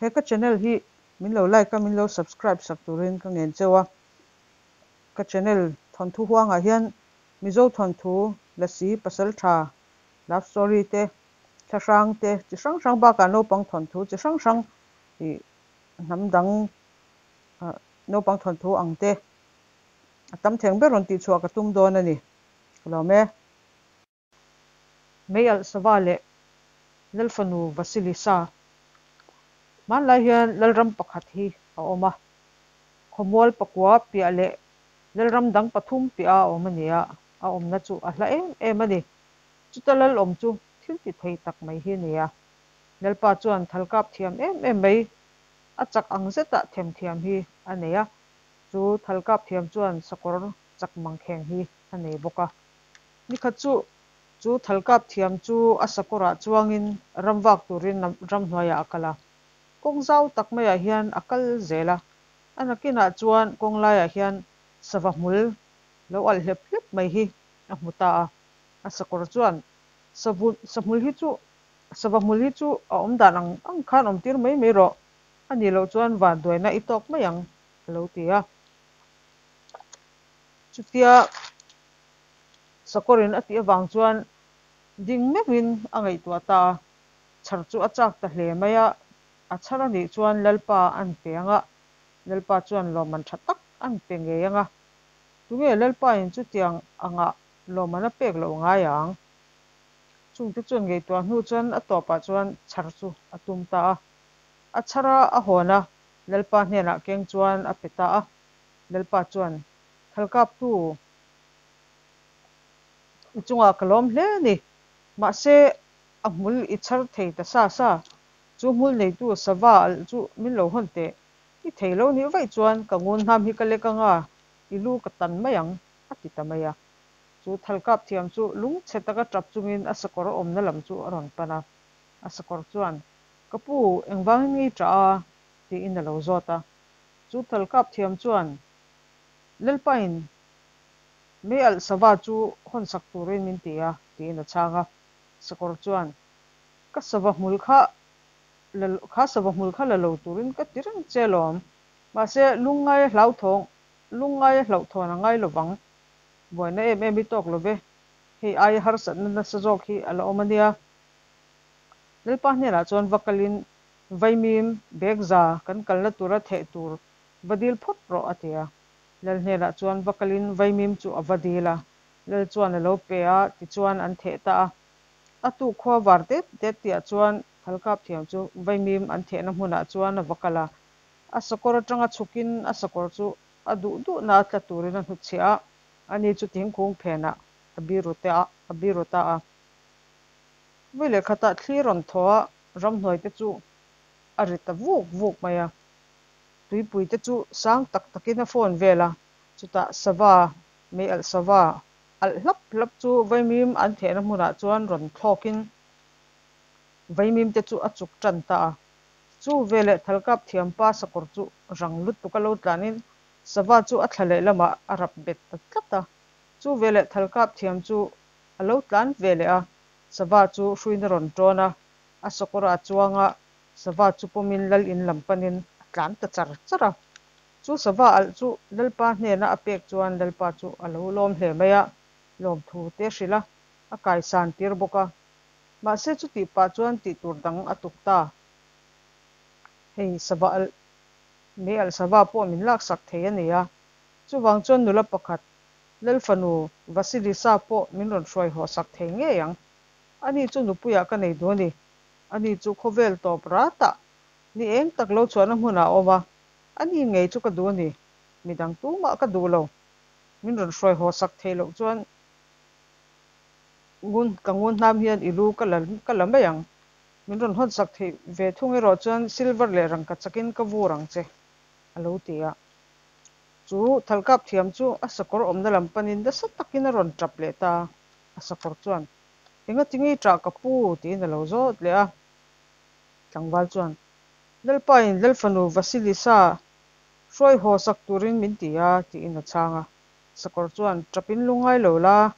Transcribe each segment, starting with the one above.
He ka channel hi min lo like a, min lo subscribe sak turin ka ngen cheu a. Ka channel thawnthu huangah hian Mizo thawnthu, Lasi, Pasaltha, love story te, thlahrang te chi hrang hrang bakah naupang thawnthu chi hrang hrang ih hnam dang naupang thawnthu ang te a tam theng ber rawn tihchhuah ka tum dawn a ni. Ka lawm e. Mei alh sava leh Lalfanu Vasilisa. Hmanlai hian Lalram pakhat hi a awm a, khawmual pakua piah leh Lalram dang pathum piah a awm a ni a, a awmna chu a hla em em a ni. Chuta Lal awm chu thil ti thei tak mai hi a ni a. Lalpa chuan thal kap thiam em em mai, a chak ang zetah themthiam hi a nei a, chu thal kap thiam chuan sakawr chak mangkheng hi a nei bawk a. Nikhat chu, chu thalkap thiam chu a sakawrah chuangin ram vak turin ramhnuaiah a kal a. Kawng zau tak maiah hian a kal zel a. A nakinah chuan kawng laiah hian sava hmul lo alh hlep hlep mai hi a hmu ta a. A sakawr chuan, Savu, sahmul hi chu, sava hmul hi chu a awm dan ang ang khan awm tir mai mai rawh, a nih loh chuan vanduaina i tawk mai ang, a lo ti a. Chutia Sakawrin a tih avang chuan ding meuhin a ngaihtuah ta a, chhar chu a chak ta hle mai a, a chhar a nih chuan Lalpa an pe ang a, Lalpa chuan lawmman tha tak an pe ngei ang a, tunge Lalpain chutiang angah lawmman a pek loh ngai ang? Chungte chuan ngaihtuah hnu chuan a tawpah chuan chhar chu a tum ta a, a chhar a a hawn a, Lalpa hnenah keng chuan a pe ta a, Lalpa chuan Thalkaptu i chungah ka lawm hle a ni. Mahse, a hmul i chhar thei ta sa sa. Chu hmul neitu sava alh chu min lo hawn teh. I thei lo nih vaih chuan ka ngun hnam hi ka lek anga, i lu ka tan mai ang, a ti ta mai a. Chu thalkap thiam chu lungchhe taka tap chungin a sakawr awmna lam chu a rawn pan a. A sakawr chuan, Ka pu, engvangin nge i ṭah a? tiin a lo zawt a. Chu thalkap thiam chuan, Lalpain mei alh sava chu hawn sak turin min ti a, tiin a chhang a. Sakawr chuan, Ka sava hmul kha la kha sava hmul kha la lo turin ka ti reng che alawm. Mahse, lungngaia hlauthawng, lungngaia hlauhthawn a ngai lovang. Buaina em em hi tawk lo ve. Hei aia harsatna nasa zawk hi a la awm a nia. Lalpa hnenah chuan va kalin vaimim bag za kan kalna tura theh tur Va dil phawt rawh, a ti a. Lal hnenah chuan va kalin vaimim chu a va dil a. Lal chuan a lo pe a, tichuan an theh ta a. A tuk khua var det det tihah chuan Thalkap thiam chu vaimim an thehna hmunah chuan a va kal a. A sakawr atanga chhukin a sakawr chu a duh duhna a tla turin a hnutchhiah a, ani chu thingkung phenah a biru te a, a biru ta a. Vui leh khatah thli rawn thaw a, ramhnuai te chu a ri ta vuk vuk mai a. Tuipui te chu sang tak takin a phone vel a, chutah sava, mei alh sava alh hlap hlap chu vaimim an thehna hmunah chuan rawn thlawkin vaimim te chu a chuk tan ta a. Chu veleh thalkap thiampa sakawr chu rang lutuk a lo tlanin sava chu a thla leh lamah a rap bet ta tlat a. Chu veleh thalkap thiam chu a lo tlan ve leh a, sava chu hruina rawn tawn a, a sakawrah a chuang a, Sava chu pawmin lal in lam panin a tlan ta char char a. Chu sava alh chu Lalpa hnena a pek chuan Lalpa chu a lo lawm hle mai a, lawmthu te a hrilh a, a kaisan tir bawk a. Mahse chutih pah chuan tih tur dang a tuk ta. Hei sava alh, mei alh sava pawh min laksak thei a ni a. Chuvang chuan nula pakhat, Lalfanu Vasilisa pawh min rawn hruai haw sak thei ngei ang. Ani chu nupuiah ka nei duh a ni. Ani chu khawvel tawp ratah ni eng tak lo chhuahna hmunah a awm a, ani ngei chu ka duh a ni, midang tumah ka duh lo. Min rawn hruai haw sak theih loh chuan ngun ka ngun hnam hian i lu ka la ka la mai ang. Min rawn hawn sak theih ve thung erawh chuan silver leh rangka chakin ka vur ang che, a lo ti a. Chu thalkap thiam chu a sakawr awmna lam panin nasa takin a rawn tap leh ta a, a sakawr chuan Engati nge ṭah ka pu? tiin a lo zawt leh a. Tlangval chuan, Lalpain Lalfanu Vasilisa hruai haw sak turin min ti a, tiin a chhang a. Sakawr chuan, Ṭapin lu ngai lo la,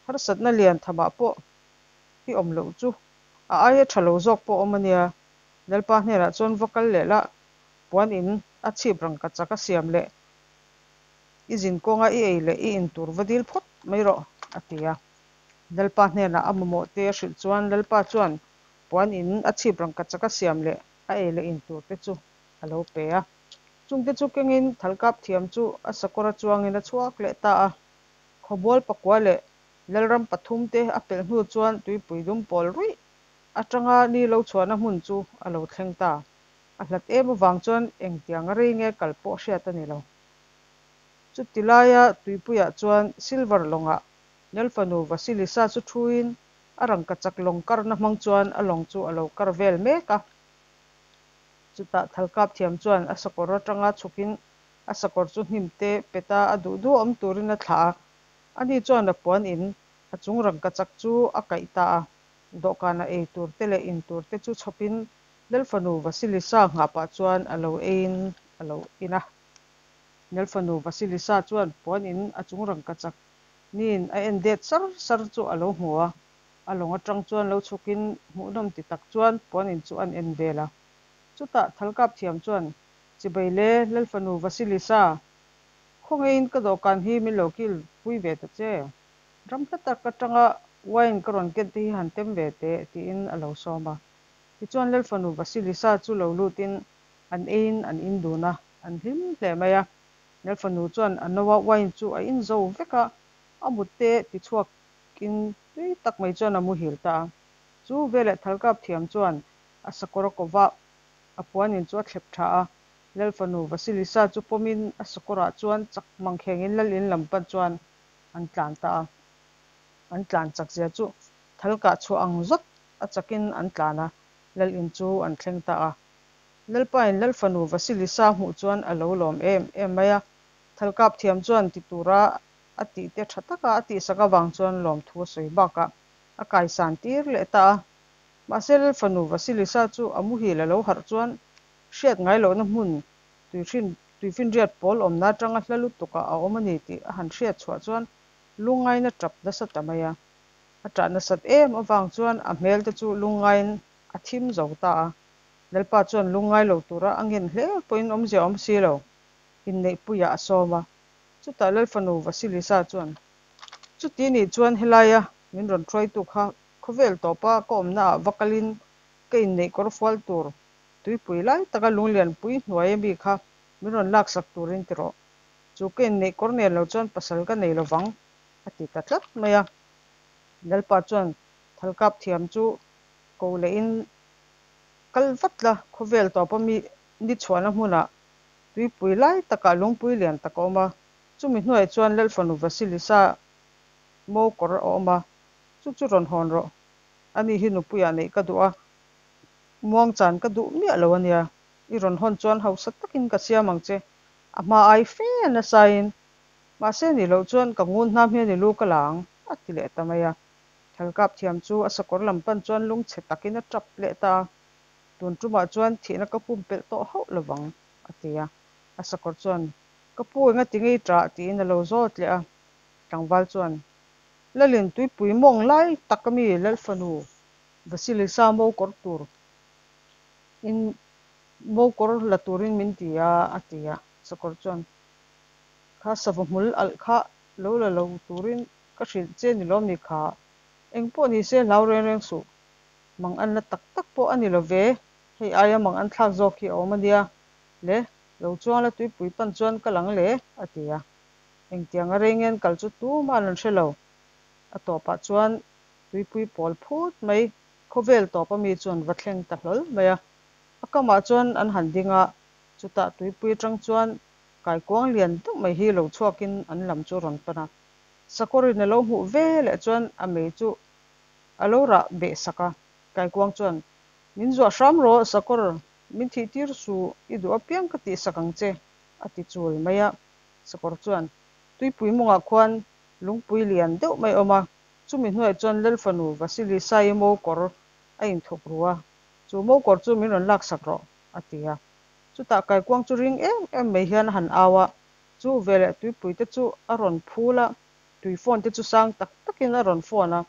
harsatna lian thamah pawh i awm loh chu a aia ṭha lo zawk pawh awm a nia. Lalpa hnenah chuan va kal leh la, puan in a chhip rangkachak a siam leh i zin kawnga i ei leh i in tur va dil phawt mai rawh, a ti a. Lalpa hnenah a mamawh te a hrilh chuan Lalpa chuan puan in a chhip rangkachak a siam leh a ei leh in tur te chu a lo pe a. Chungte chu kengin thalkap thiam chu a sakawr a chuangin a chhuak leh ta a. Khawmual pakua leh Lalram pathum te a pelh hnu chuan tuipui dum pawl ruih atanga ni lo chhuahna hmun chu a lo thleng ta. A hlat em avang chuan engtiang a rei nge kal pawh hriat a ni lo. Chuti laia tuipuiah chuan silver lawngah Lalfanu Vasilisa chu thuin a rangkachak lawng karna hmang chuan a lawng chu a lo kar vel mek a. Chutah thalkap thiam chuan a sakawr atanga chhukin a sakawr chu hnim te peta a duh duh awm turin a thlah a. Ani chuan a puan in a chung rangkachak chu a kaih ta a. Dawhkana ei tur te leh in tur te chu chhawpin Lalfanu Vasilisa nghah pah chuan a lo eiin a lo in a. Lalfanu Vasilisa chuan puan in a chung rangkachak niin a en det sar sar chu a lo hmu a. A lawng atang chuan lo chhukin hmuhnawm ti tak chuan puan in chu an en vel a. Chutah thalkap thiam chuan, Chibai le, Lalfanu Vasilisa, khawngaihin ka dawhkan hi min lo kil pui ve ta che. Ram hla tak atanga wine ka rawn ken te hi han tem ve teh, tiin a lo sawm a. Tichuan Lalfanu Vasilisa chu lo lutin an eiin an in dun a, an hlim hle mai a. Lalfanu chuan a noa wine chu a in zo vek a, a mut te tichhuakin tui tak mai chuan a muhil ta a. Chu veleh thalkap thiam chuan a sakawr a kova, a puanin chu a thlep tha a. Lalfanu Vasilisa chu pawmin a sakawrah chuan chak mangkhengin lal in lam pan chuan an tlan ta a. An tlan chak zia chu thal kah chhuah ang zawt a chakin an tlan a, lal in chu an thleng ta a. Lalpain Lalfanu Vasilisa hmuh chuan a lo lawm em em mai a, thalkap thiam chuan ti tura a tih te tha taka a tihsak avang chuan lawmthu a sawi bakah a kaisan tir leh ta a. Mahse Lalfanu Vasilisa chu a muhil a lo harh chuan hriat ngai lohna hmun tuihrin tuifinriat pawl awmna atanga hla lutukah a awm a ni tih a han hriat chhuah chuan lungngaina tap nasa ta mai a. A ṭah nasat em avang chuan a hmel te chu lungngaiin a thim zo ta a. Lalpa chuan lungngai lo tura a ngen hle pawhin awmzia a awm si lo. Inneihpuiah a sawm a. Chutah Lalfanu Vasilisa chuan, Chuti nih chuan helaia min rawn hruaitu kha khawvel tawpa ka awmnaah va kalin ka inneih kawr fual tur tuipui lai taka lunglianpui hnuai ami kha min rawn laksak turin ti rawh. Chu ka inneih kawr nen lo chuan pasal ka nei lovang, a ti ta tlat mai a. Lalpa chuan thalkap thiam chu ko lehin kal vat la, khawvel tawpa mi ni chhuahna hmunah tuipui lai takah lungpui lian tak a awm a. Chumi hnuaiah chuan Lalfanu Vasilisa mo kawr a awm a, chu chu rawn hawn rawh. Ani hi nupuiah neih ka duh a, muangchan ka duh miah lo a nia. I rawn hawn chuan hausa takin ka siam ang che, a hma ai fe nasain. Mahse nih loh chuan ka ngun hnam hian i lu ka la ang, a ti leh ta mai a. Thalkap thiam chu a sakawr lam pan chuan lungchhe takin a tap leh ta a. Tun tumah chuan thihna ka pumpelh tawh hauh lovang, a ti a. A sakawr chuan, Ka pu engati nge i ṭah? tiin a lo zawt leh a. Tlangval chuan, Lalin tuipui mawng lai tak ami Lalfanu Vasilisa mo kawr tur in mo kawr la turin min ti a, a ti a. Sakawr chuan, Kha sava hmul alh kha lo la lo turin ka hrilh che ni lawm ni kha? Eng pawh ni se hlau reng reng suh. Mang an la tak tak pawh a ni lo ve, hei aia mang an thlak zawk hi a awm a nia. Le, lo chuang la tuipui pan chuan ka lang le, a ti a. Engtiang a rei ngen kal chu tuman an hre lo. A tawpah chuan tuipui pawl phut mai khawvel tawp ami chu an va thleng ta hlawl mai a. A kamah chuan an han ding a, chutah tuipui atang chuan kaikuang lian deuh mai hi lo chhuakin an lam chu a rawn pan a. Sakawrin a lo hmuh ve leh chuan a mei chu a lo rah beh sak a. Kaikuang chuan, Min zuah hram rawh Sakawr, min thih tir suh, i duh apiang ka tihsak ang che, a ti chul mai a. Sakawr chuan, Tuipui mawngah khuan lungpui lian deuh mai a awm a, chumi hnuaiah chuan Lalfanu Vasily Sai mo kawr a inthup ru a, chu mo kawr chu min rawn laksak rawh, a ti a. Chutah kaikuang chu ring em em mai hian a han au a, chu veleh tuipui te chu a rawn phul a, tui phone te chu sang tak takin a rawn phone a,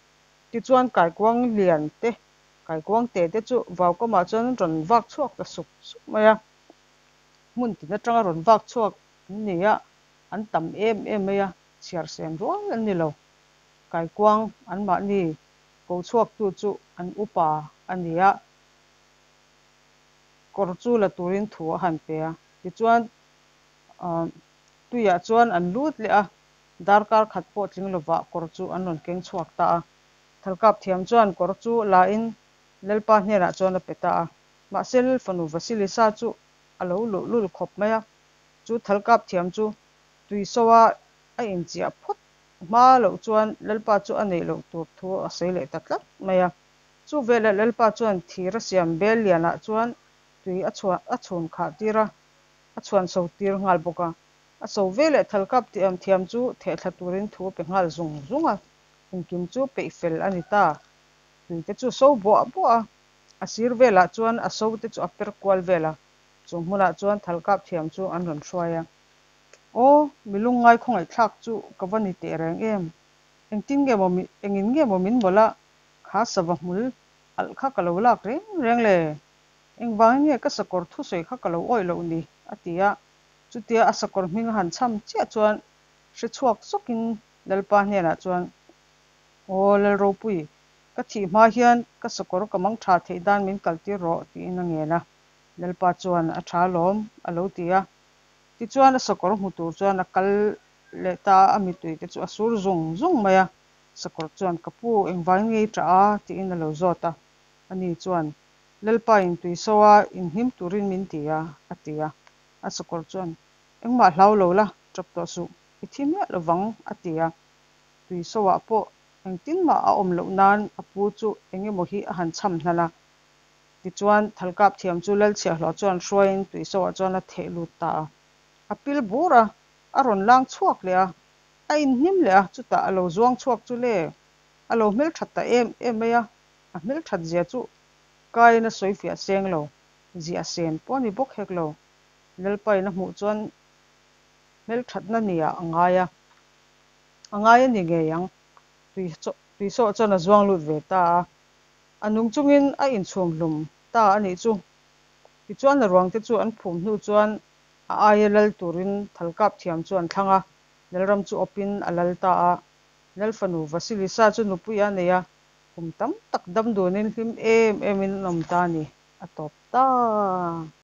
tichuan kaikuang lian te Kaikuang te te chu vaukamah chuan an rawn vak chhuak ta sup sup mai a. Hmun tin atanga rawn vak chhuak an ni a, an tam em em mai a, chhiar sen rual an ni lo. Kaikuang anmahni ko chhuaktu chu an upa a ni a, kawr chu la turin thu a han pe a. Tichuan, tuiah chuan an lut leh a, darkar khat pawh tling lovah kawr chu an rawn keng chhuak ta a. Thalkap thiam chuan kawr chu la in Lalpa hnenah chuan a pe ta a. Mahse Lal fanu Vasilisa chu a lo luh lul khawp mai a. Chu thalkap thiam chu tui soa a inchiah phawt hma loh chuan Lalpa chu a neih loh tur thu a sawi leh ta tlat mai a. Chu velah Lalpa chuan thir a siam bel lianah chuan tui a chhuan a chhun khah tir a, a chhuan so tir nghal bawk a. A so veleh thalkap tiam thiam chu thehthla turin thu a pe nghal zung zung a, engkim chu peih fel a ni ta. Tui te chu so buah buah a, a sir velah chuan a so te chu a per kual vel a, chu hmunah chuan thalkap thiam chu an rawn hruai a. Aw, mi lungngai khawngaihthlak chu ka va ni teh reng em? Engtin nge maw engin nge maw min mawlh a, kha sava hmul alh kha ka lo lak reng reng le? Engvangin nge ka sakawr thusawi kha ka lo awih loh ni? a ti a. Chutia a sakawr hming a han chham chiah chuan hre chhuak zawkin Lalpa hnenah chuan, Aw Lalropui, ka thih hma hian ka sakawr ka mang tha theih dan min kaltir rawh, tiin a ngen a. Lalpa chuan, A tha alawm, a lo ti a. Tichuan a sakawr hmu tur chuan a kal leh ta a, a mittui te chu a sur zung zung mai a. Sakawr chuan, Ka pu, engvangin nge i ṭah a? tiin a lo zawt a. Ani chuan, Lalpa in tui so a, inhnim turin min ti a, a ti a. A sakawr chuan, Engmah hlau lo la, ṭap tawh suh, i thi miah lo vang, a ti a. Tui soah pawh engtin mah a awm loh nan a pu chu eng emaw hi a han chham hnan a. Tichuan, Thalkap thiam chu Lalchhiahhlawh chuan hruaiin tui soah chuan a theh lut ta a. A pil bur a, a rawn lang chhuak leh a, a inhnim leh a, chutah a lo zuang chhuak chu le, a lo hmelthat ta em em mai a, a hmelthat zia chu kaiin a sawi fiah seng lo, ziah sen pawh a ni bawk hek lo. Lalpain a hmuh chuan hmelthatna nia a ngai a, a ngai a ni ngei ang. Tui tui sawh chuan a zuang lut ve ta a, a nung chungin a inchhum hlum ta a nih chu. Tichuan a ruangte chu an phum hnu chuan a aia lal turin Thalkap thiam chu an thlang a, Lalram chu awpin a lal ta a. Lal fanu Vasilisa chu nupui a nei a, kum tam tak dam dunin hlim em emin an awm ta a ni, a tawp ta.